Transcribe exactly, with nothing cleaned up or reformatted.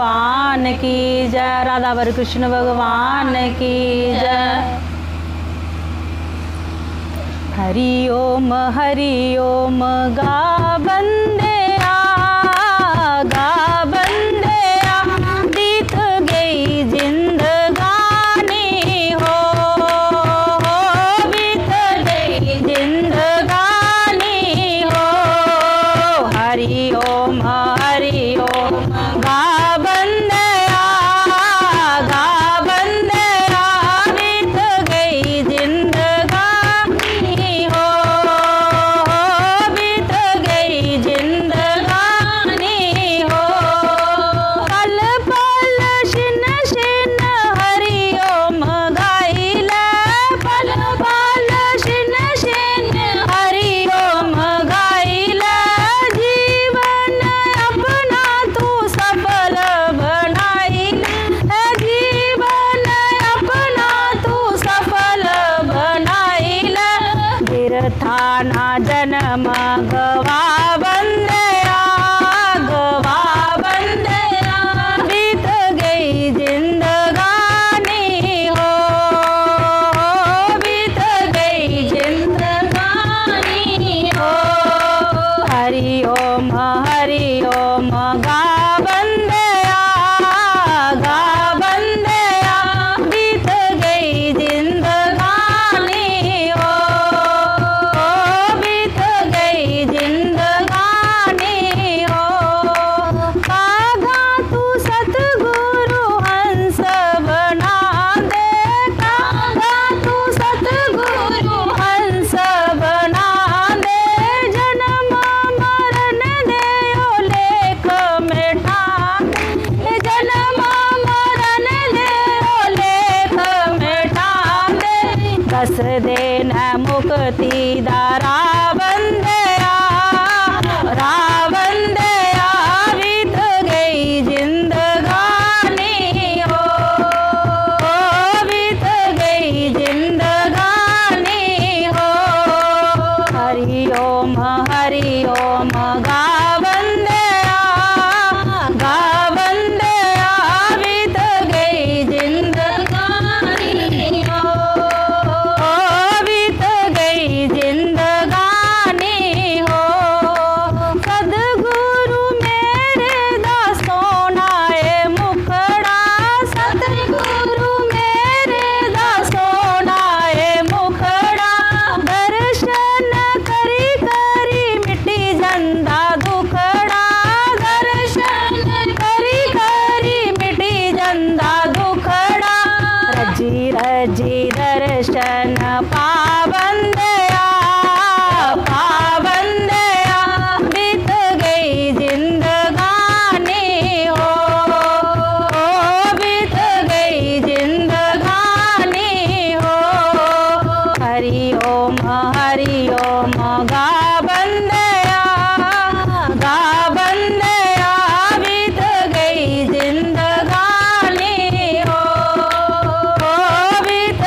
भगवान की जय। राधा वर कृष्ण भगवान की जय। हरि ओम हरि ओम। गा बंदया, गा बंदया, बीत गई जिंदगानी हो, हो, बीत गई जिंदगानी हो। हरि ओम हरि ओम। गा बंदया, गा बंदया, बीत गई जिंदगानी हो, हो, बीत गई जिंदगानी हो। पल पल छिन छिन हरि ओम गाई ले, पल पल छिन छिन हरि ओम गाई ले। जीवन अपना तू सफल बनाई ले, जीवन अपना तू सफल बनाई ले। बिरथा ना जन्म गवा बंदया, गवा बंदया, बीत गई जिंदगानी हो, बीत गई जिंदगानी हो। हरि ओम हरि ओम। गा बंदया, गा बंदया, बीत गई जिंदगानी हो, ओ बीत गई जिंदगानी हो। कागा तू सतगुरु हंस बना दे, कागा तू सतगुरु हंस बना दे। जन्म मरण दे ओ लेख मिटा दे, जन्म मरण दे ओ लेख मिटा दे। दस दे न मुक्ति दा राह बंदया, राह बंदया, बीत गई जिंदगानी हो, ओ बीत गई जिंदगानी हो। हरि ओम हरि ओम। गा बंदया, गा बंदया, बीत गई जिंदगानी हो, ओ बीत गई जिंदगानी हो। सतगुरु मेरे दा सोना ए मुखड़ा, सतगुरु मेरे दा सोना ए मुखड़ा। दर्शन करी करी मिटी जंदा दुखड़ा, दर्शन करी करी मिटी जंदा दुखड़ा। रजी रजी दर्शन पा बंदया, पा बंदया, बीत गई जिंदगानी हो, ओ बीत गई जिंदगानी हो। हरि ओम हरि ओम। गा बंदया, गा बंदया, बीत गई जिंदगानी हो, ओ बीत